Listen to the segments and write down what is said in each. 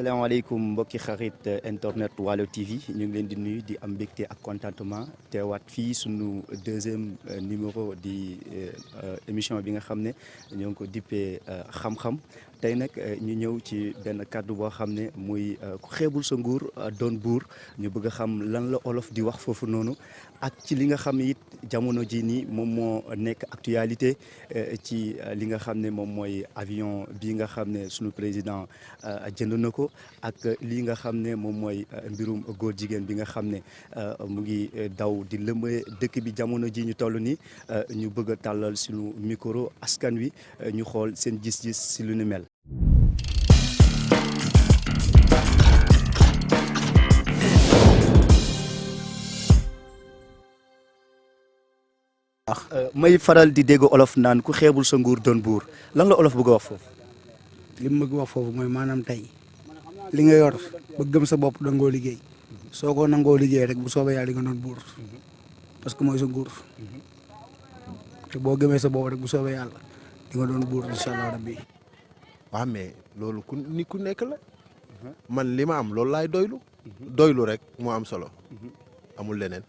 asalaamaaleykum mbokki xarit internet Waalo TV ñu ngi leen di nuyu di am mbégte ak contentement teewaat fii sunu deuxième numéro di émission bi nga xam ne ñoo ngi ko dippee xam-xam tey nag ñu ñëw ci benn kàddu boo xam ne muy ku xeebul sa nguur doon buur ñu bëgg a xam lan la olof di wax foofu noonu ak ci li nga xam ne it jamono ji nii moom moo nekk actualité ci li nga xam ne moom mooy avion bi nga xam ne sunu président jënd na ko ak lii nga xam ne moom mooy mbirum góor jigéen bi nga xam ne mu ngi daw di lëmbe dëkk bi jamono ji ñu toll nii ñu bëgg a tàllal sunu micro askan wi ñu xool seen gis-gis si lu ni mel. may faral di dégg olof naan ku xeebul sa nguur doon buur lan la olof bëgg a wax foofu. li mu bëgg wax foofu mooy maanaam tey li nga yor ba gëm sa bopp dangoo liggéey soo ko nangoo liggéey rek bu soobee yàlla di nga doon buur parce que mooy sa nguur te boo gëmee sa bopp rek bu soobee yàlla di nga doon buur incha allah rabbi. waaw mais loolu ku nekk la man li ma am loolu laay doylu rek moo am solo amul leneen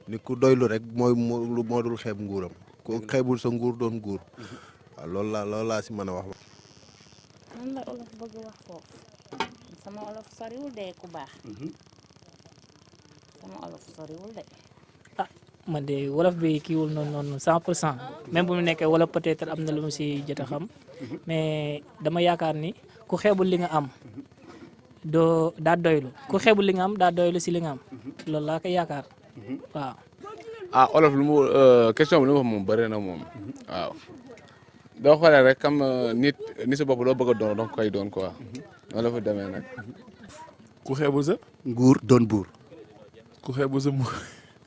ni ku doylu rek moo dul xeeb nguuram ku xeebul sa nguur doon nguur waaw loolu laa si mën a wax. man la olof bëgg wax foofu sama olof soriwul de ku baax sama olof soriwul de. man de wolof bi kiiwul noonu 100% même bu mu nekkee wala peut-être am na lu mu si jot a xam mais dama yaakaar ni ku xeebul li nga am doo daa doylu ku xeebul li nga am daa doylu si li nga am loolu laa koy yaakaar waaw. olof lu mu question bi lu mu wax moom bëri na moom waaw. doo xoolee rek comme nit sa bopp loo bëgg a doon donc koy doon quoi noonu la fa demee nag. ku xeebul sa nguur doon buur. ku xeebul sa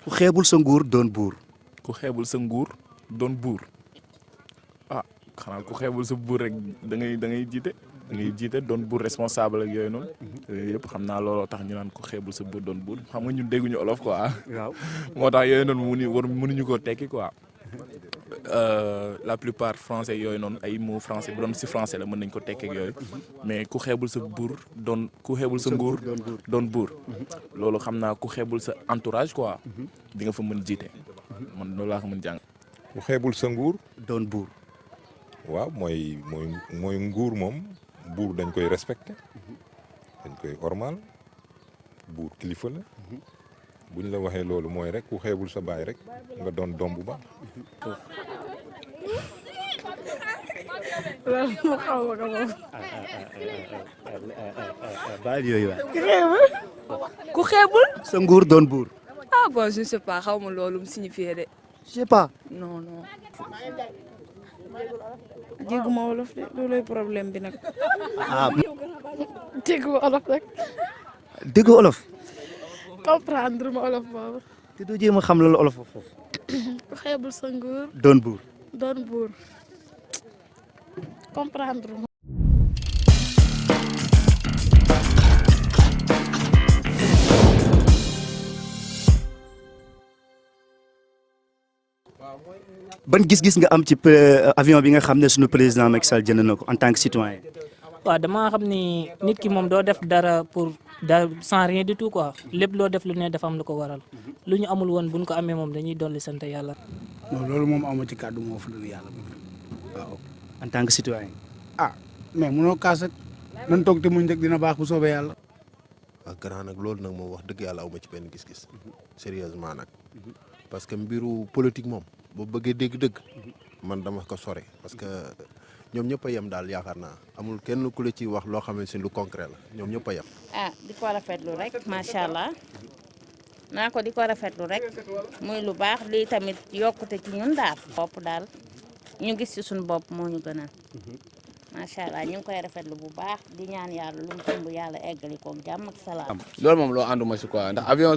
ku xeebul sa nguur doon buur. ku xeebul sa nguur doon buur xanaa ku xeebul sa buur rek da ngay jiite doon buur responsable ak yooyu noonu yëpp xam naa looloo tax ñu naan ku xeebul sa buur doon buur xam nga ñun dégguñu olof quoi. waaw moo tax yooyu noonu mënuñu koo tekki quoi. La plupart français yooyu noonu ay mots français bu doon si français la mën nañ ko tekki ak yooyu mais ku xeebul sa buur ku xeebul sa nguur doon buur loolu xam naa ku xeebul sa entourage quoi di nga fa mën jiite man loolu laa ko mën jàng. ku xeebul sa nguur doon buur. waaw mooy nguur moom buur dañ koy respecté dañ koy ormal buur kilifa la buñ la waxee loolu mooy rek ku xeebul sa baay rek nga doon doom bu baax. loolu moo xaw ma ko moom. baal yooyu waay. ku xeebul. sa nguur doon buur. Bon je ne sais pas xaw ma loolu mu signifie de. je sais pas. non. dégguma wolof de loolooy problème bi nag. dégguma wolof rek. déggoo olof. comprendre ma olof boobu. te doo jéem a xam loolu olof foofu. ku xeebul sa nguur. doon buur. doon buur comprendre ma. ban gis-gis nga am ci avion bi nga xam ne sunu président Macky Sall jënd na ko en tant que citoyen. waaw damaa xam ni nit ki moom doo def dara pour sans rien du tout quoi lépp loo def lu ne dafa am lu ko waral lu ñu amul woon buñ ko amee moom dañuy dolli sant yàlla. non loolu moom amu ci kàddu moo fa dul yàlla waaw. en tant que citoyen. mais munoo kaas ak nan toog te muñ rek dina baax bu soobee yàlla. ak grand nag loolu nag moom wax dëgg yàlla awma ci benn gis-gis sérieusement nag parce que mbiru politique moom boo bëggee dégg-dëgg man dama ko sore parce que ñoom ñëpp a yem daal yaakaar naa amul kenn ku la ci wax loo xam ne si lu concret la ñoom ñëpp a yem. di ko rafetlu rek macha allah naa ko di ko rafetlu rek muy lu baax lii tamit yokkute ci ñun daal. bopp daal ñu gis ci suñu bopp moo ñu gënal macha allah ñu ngi koy rafetlu bu baax di ñaan yàlla lu mu tëmb yàlla eggali koog jàmm ak salaam. loolu moom loo ànduma si quoi ndax avion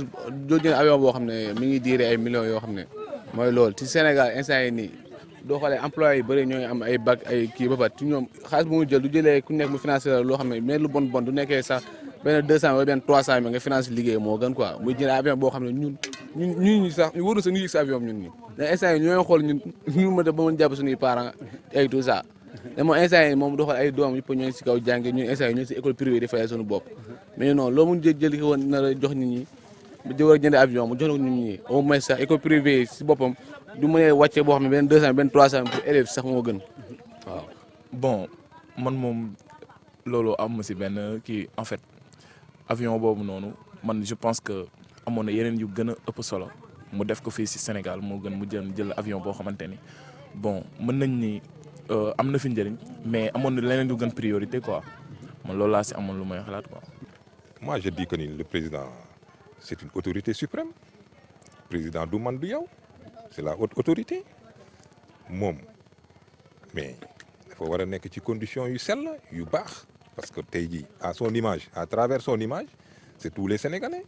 avion boo xam ne mi ngi diire ay millions yoo xam ne mooy loolu ci Sénégal instant yi nii doo xoolee employé yi bëri ñooy am ay bac ay kii ba pare ci ñoom xaalis bu mu jël du jëlee ku nekk mu financé la loo xam ne mais lu bon du nekkee sax benn 200 wala benn 300 nga financé liggéey moo gën quoi muy jënd avion boo xam ne ñun sax ñu wóorul sax ñu yëg sa avion ñun ñi mais instant yi ñooy xool ñun ma def ba mën jàpp suñuy parents ay tout ça mais moom instant yi moom doxal ay doom yëpp ñoo ngi si kaw jànge ñun instant yi ñoo si école privée di fayal suñu bopp mais non loo mun jël ko woon na la jox nit ñi ba war a jënd avion mu jox ko nit ñi au moins sax école privée si boppam du mënee wàcce boo xam ne benn 200 benn 300 pour élèves sax moo gën waaw. bon man moom loolu am si benn kii en fait avion boobu noonu man je pense que amoon na yeneen yu gën a ëpp solo mu def ko fii si Sénégal moo gën mu jël avion boo xamante ni bon mën nañ ni am na fi njëriñ mais amoon na leneen yu gën priorité quoi man loolu laa si amoon lu may xalaat quoi. Moi je dis que ni le président c'est une autorité suprême président du man du yow c'est la haute autorité moom mais dafa war a nekk ci conditions yu sell yu baax parce que tey jii à son image à travers son image c'est tous les Sénégalais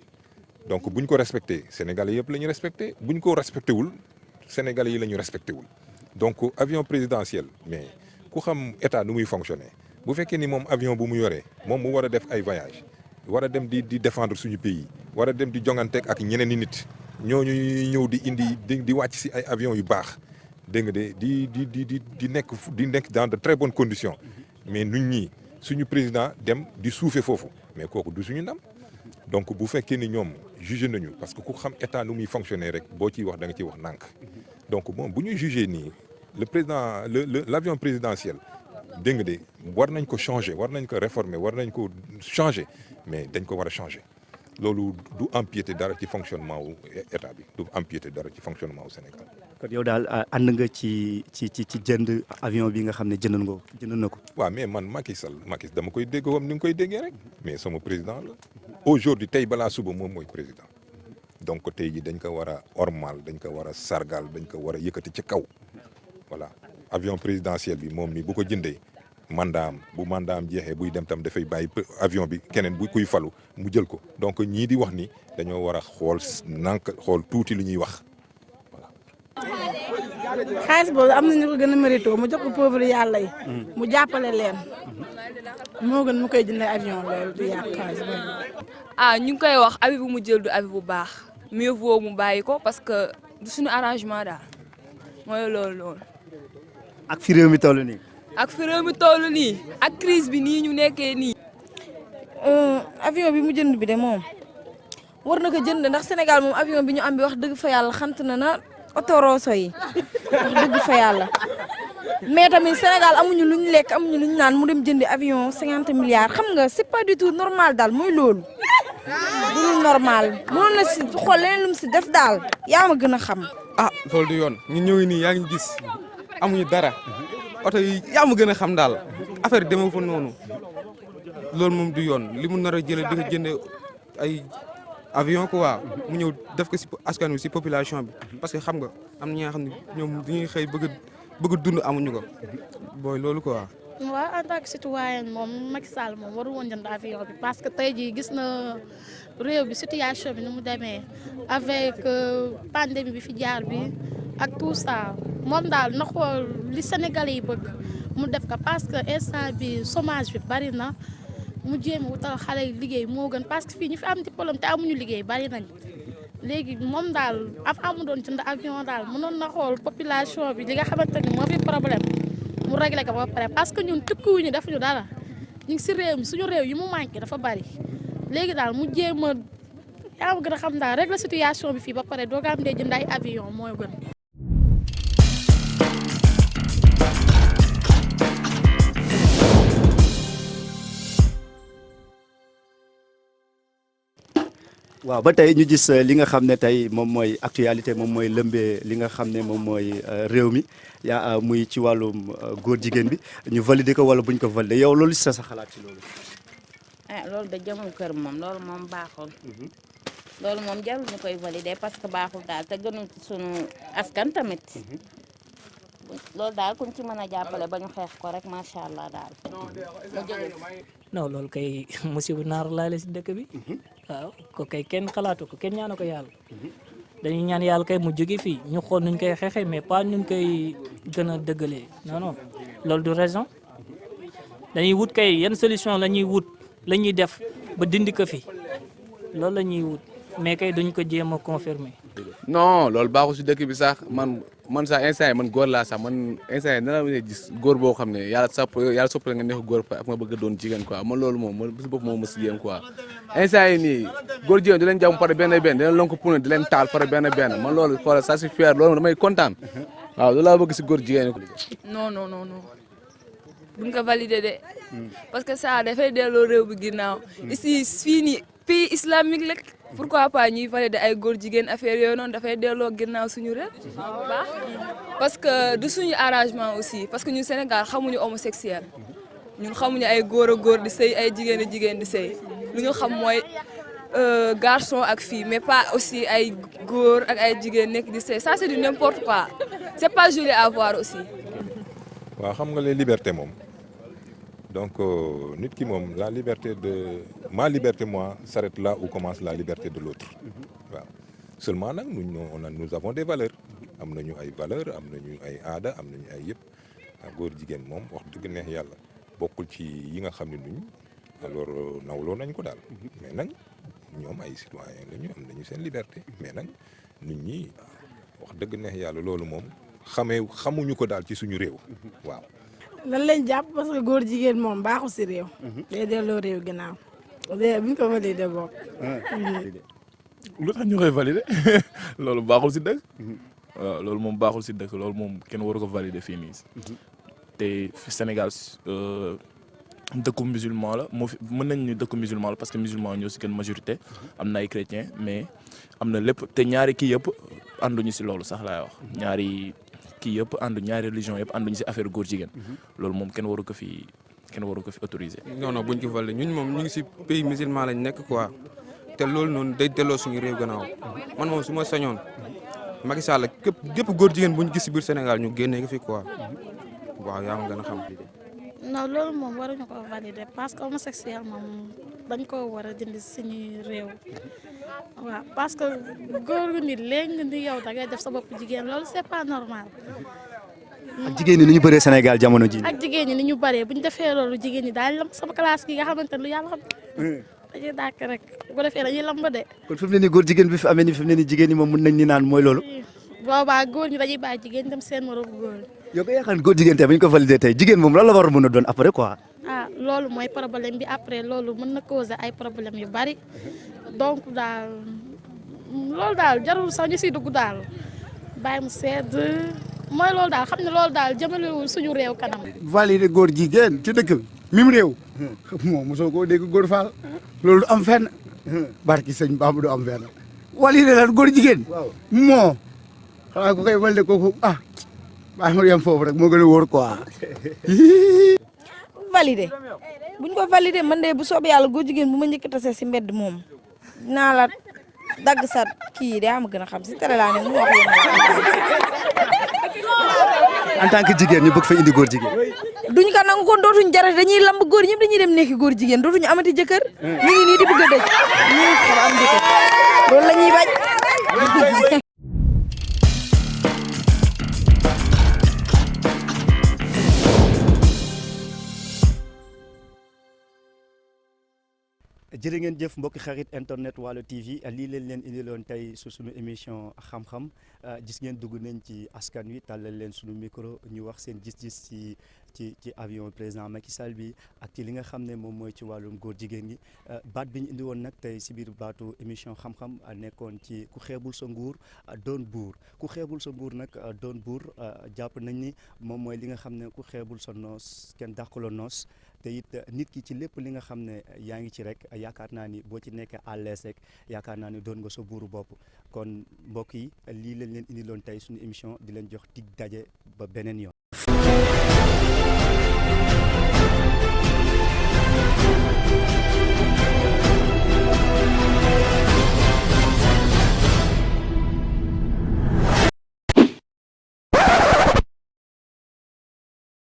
donc bu ñu ko respecté Sénégalais yëpp la ñu respecté bu ñu ko respecté wul Sénégalais yi la ñu respecté wul donc avion présidentiel mais ku xam état nu muy fonctionner bu fekkee ni moom avion bu mu yoree moom mu war a def ay voyage war a dem di défendre suñu pays war a dem di jonganteeg ak ñeneen i nit ñooñu ñëw di indi di wàcc si ay avion yu baax dégg nga de di nekk dans de très bonnes conditions mais ñun ñii suñu président dem di suufe foofu mais kooku du suñu ndam donc bu fekkee ni ñoom jugé nañu parce que ku xam état nu muy fonctionner rek boo ciy wax da nga ciy wax nànk donc bon bu ñu jugé nii le président l'avion présidentiel dégg nga de war nañ ko changer war nañ ko réformer war nañ ko changer mais dañ ko war a changer loolu du empiéter dara ci fonctionnement wu état bi du empiéter dara ci fonctionnement wu Sénégal. kon yow daal ànd nga ci jënd avion bi nga xam ne jënd na ko. waaw mais man Macky dama koy dégg comme ni nga koy déggee rek mais sama président la aujourd'hui tey balaa suba moom mooy président donc tey ji dañ ko war a ormal dañ ko war a sargal dañ ko war a yëkkati ci kaw voilà avion présidentiel bi moom mi bu ko jëndee mandaam bu mandaam jeexee buy dem tam dafay bàyyi avion bi keneen bu kuy falu mu jël ko donc ñii di wax ni dañoo war a xool tuuti lu ñuy wax voilà. xaalis boobu am na ñu ko gën a mérito mu jox ko pauvre yàlla yi. mu jàppale leen. moo gën mu koy jëndee avion loolu du yàq xaalis boobu. ñu ngi koy wax abi bu mu jël du abi bu baax mieux vaut mu bàyyi ko parce que du suñu arrangement daal mooy loolu. ak fi réew mi toll nii. ak crise bi nii ñu nekkee nii. avion bi mu jënd bi de moom war na ko jënd ndax Sénégal moom avion bi ñu am bi wax dëgg fa yàlla xant na otoroso yi wax dëgg fa yàlla mais tamit Sénégal amuñu lu ñu lekk amuñu lu ñu naan mu dem jëndi avion 50 milliards xam nga c'est pas du tout normal daal mooy loolu du normal mënoon na si xool leneen lu mu si def daal yaa ma gën a xam. loolu du yoon ñun ñëw nii yaa ngi gis amuñu dara oto yi yaa ma gën a xam daal affaire yi demee fa noonu loolu moom du yoon li mu nar a jëlee di ko jëndee ay avion quoi mu ñëw def ko si askan wi si population bi parce que xam nga am na ñi nga xam ne ñoom dañuy xëy bëgg dund amuñu ko booy loolu quoi. waaw en tant que citoyen moom Macky Sall moom waru woon jënd avion bi parce que tey jii gis na réew bi situation bi ni mu demee avec pandémie bi fi jaar bi ak tout ça moom daal na xool li Sénégalais yi bëgg mu def ko parce que instant bi chômage bi bari na mu jéem a wutal xale yi liggéey moo gën parce que fii ñu fi am diplôme te amuñu liggéey bari nañ léegi moom daal avant mu doon jënd avion daal mënoon na xool population bi li nga xamante ni moo fi problème mu réglé ko ba pare parce que ñun tukkiwuñu defuñu dara ñu ngi si réew mi suñu réew yi mu manqué dafa bari léegi daal mu jéem a yaa ma gën a xam daal réglé situation bi fii ba pare doo ko am dee jënd ay avion mooy gën. waaw ba tey ñu gis li nga xam ne tey moom mooy actualité moom mooy lëmbee li nga xam ne moom mooy réew mi yaa muy ci wàllum góor jigéen bi ñu valider ko wala buñ ko valider yow loolu sa xalaat ci loolu. loolu da jëmul kër moom loolu moom baaxul. loolu moom jarul ñu koy valider parce que baaxul daal te gënul ci sunu askan tamit. loolu daal kuñ ci mën a jàppale ba ñu xeex ko rek macha allah daal. non loolu kay musiba naar laa la si dëkk bi. waaw ko kay kenn xalaatu ko kenn ñaanu ko yàlla. dañuy ñaan yàlla kay mu jóge fii ñu xool nuñ koy xeexee mais pas nuñ koy gën a dëggalee non non loolu du raison dañuy wut kay yan solution la ñuy wut la ñuy def ba dindi ko fi loolu la ñuy wut mais kay duñ ko jéem a confirmer. non loolu baaxul si dëkk bi sax man man sax instant yi man góor laa sax man instant yi dana la gis góor boo xam ne yàlla soppal nga nekk góor ak nga bëgg a doon jigéen quoi man loolu moom man si bopp moom ma si yéen quoi instant yi nii góor jigéen di leen jàmm pare benn di leen lonk pune di leen taal pare benn man loolu xoolal ça c'est fier loolu damay kontaan waaw loolu laa bëgg si góor jigéen non non non non duñ ko valider de parce que ça dafay delloo réew bi ginnaaw ici fii nii pays islamique la pourquoi pas ñuy valider ay góor jigéen affaire yooyu noonu dafay delloo ginnaaw suñu réew bu baax parce que du suñu arrangement aussi parce que ñun Sénégal xamuñu homosexuel ñun xamuñu ay góor a góor di sëy ay jigéen a jigéen di sëy lu ñu xam mooy garçon ak fille mais pas aussi ay góor ak ay jigéen nekk di sëy ça c'est du n'importe quoi c'est pas joli à voir aussi. waaw xam nga les libertés moom donc nit ki moom la liberté de ma liberté moi s'arrête là où commence la liberté de l'autre waaw seulement nag nous avons des valeurs am nañu ay valeurs am nañu ay aada am nañu ay yëpp góor jigéen moom wax dëgg neex yàlla bokkul ci yi nga xam ne nuñ alors nawloo nañ ko daal mais nag ñoom ay citoyens lañu am nañu seen liberté mais nag nit ñi wax dëgg neex yàlla loolu moom xamuñu ko daal ci suñu réew waaw. lan lañ jàpp parce que góor jigéen moom baaxul si réew. day delloo réew ginnaaw. bu ñu ko validé bokk. lu tax ñu koy validé loolu baaxul si dëkk. waaw loolu moom baaxul si dëkk loolu moom kenn waru ko validé fii nii. te fi Sénégal dëkku musulman la moo fi mën nañ ni dëkku musulman la parce que musulman ñoo si gën majorité am na ay chrétien mais am na lépp te ñaari kii yëpp ànduñu si loolu sax laay wax ñaari kii yëpp ñaari religion yëpp ànduñu si affaire góor jigéen loolu moom kenn waru ko fi autoriser. non non buñ ko validé ñun moom ñu ngi si pays musulman lañ nekk quoi te loolu noonu day delloo suñu réew gannaaw man moom su ma sañoon Macky Sall képp góor jigéen buñ gis si biir Sénégal ñu génnee ko fi quoi waaw yaa ma gën a xam. non loolu moom waruñu ko valider parce que homosexuel moom dañ ko war a dindi suñuy réew waaw parce que góor gu nit léegi ni yow da ngay def sa bopp jigéen loolu c'est pas normal. ak jigéen ñi ni ñu bëree Sénégal jamono ji. ak jigéen ñi ni ñu bëree bu ñu defee loolu jigéen ñi daal lamb sama classe gi nga xamante ne lu yàlla xam. dañuy dàkk rek bu ko defee dañuy lamb de. kon fi mu ne nii góor jigéen bi fi amee ni fi mu ne nii jigéen ñi moom mën nañ ni naan mooy loolu. boobaa góor ñi dañuy bàyyi jigéen dem seen moroom góor. yow ko yaakaar góor jigéen tey bu ñu ko validé tey jigéen moom lan la war a mën a doon après quoi. ah loolu mooy problème bi après loolu mën na causer ay problème yu bari donc daal loolu daal jarul sax ñu siy dugg daal bàyyi mu sedd mooy loolu daal xam ne loolu daal jëmalewul suñu réew kanam. validé góor jigéen ci dëkk bi mim réew moom mosoo koo dégg góor faal loolu du am fenn barki sëñ Bamba du am fenn validé lan góor jigéen moo xanaa ko koy validé kooku baax ma yem foofu rek moo gën a wóor quoi. validé buñ ko validé man de bu soobee yàlla góor jigéen bu ma njëkk a tase si mbedd moom naa la dagg sa kii de am gën a xam si tere laa ne mu wax en tant que jigéen ñu bëgg fa indi góor jigéen. duñ ko nangu kon dootuñ jarate dañuy lamb góor ñëpp dañuy dem nekk góor jigéen dootuñu amati jëkkër ñu ngi nii di bëgg a dëj ñu ngi xam am jëkkër loolu la ñuy bañ. jërë ngeen jëf mbokki xarit internet Waalo TV lii leen indiloon tey su suñu émission xam-xam gis ngeen dugg nañ ci askan wi tàllal leen suñu micro ñu wax seen gis-gis ci avion président Macky Sall bi ak ci li nga xam ne moom mooy ci wàllum góor jigéen gi baat bi ñu indi woon nag tey si biir baatu émission xam-xam nekkoon ci ku xeebul sa nguur doon buur ku xeebul sa nguur nag doon buur jàpp nañ ni moom mooy li nga xam ne ku xeebul sa noos kenn dàqaloo noos te it nit ki ci lépp li nga xam ne yaa ngi ci rek yaakaar naa ni boo ci nekkee à l'aise rek yaakaar naa ni doon nga sa buuru bopp kon mbokk yi lii leen indiloon tey suñu émission di leen jox dig daje ba beneen yoon.